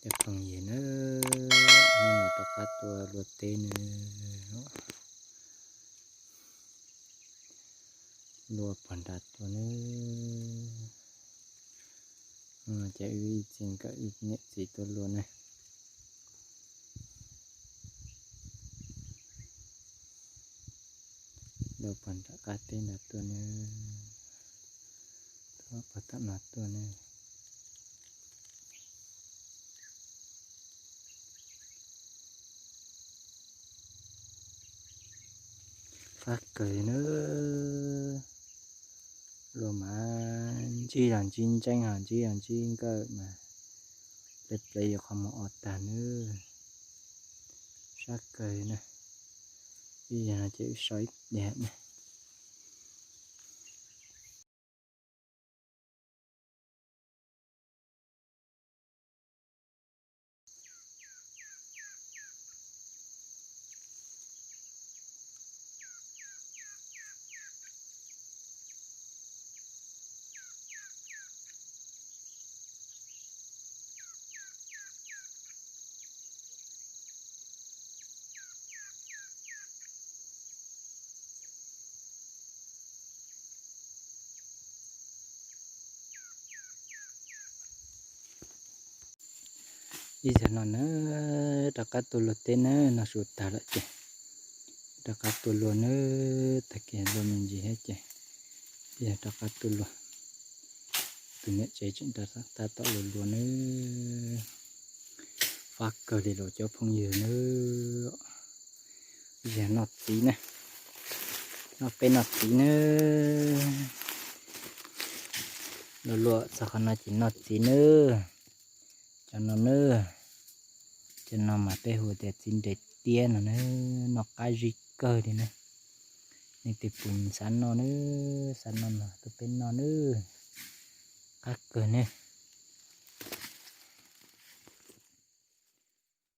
Cov phooj ywg na, hnub no rov qab tuaj luaj teb nawb. Luaj puag nram tuaj nawb. Ces wb ib txhia nkawm ib niam txiv tuaj luaj nawb. Luaj puag nram qab teb nrad tuaj nawb. Tuaj puag tom no tuaj nawb. Fab kawg nawb. Luaj mas ntsib los ntsib ntseeb, ho ntsib los ntsib nkawm mas plev plev yuav qhov muag o tag nawb. Fab kawg na. Ib yam no ces wb so ib yam na. Ib zaug no na, rov qab tuaj luaj teb na, noj su tag lawm ces rov qab tuaj luaj nawb. Tag kis luaj me ntsis thiab ces ib zaug rov qab tuaj luaj. Tus niam tsev tseem tab tom luaj luaj nawb. Fab kawg li los cov phooj ywg nawb. Ib zaug noj txiv na, noj peb noj txiv nawb. Luaj luaj txog qhov no ces noj txiv nawb. Cov no nawb, cov no mas peb hu tias txiv nres tiab no nawb, noj qab zib kawg li nawb. Nej tus pus xav noj nawb, xav noj no tuaj peb noj nawb. Qab kawg nawb.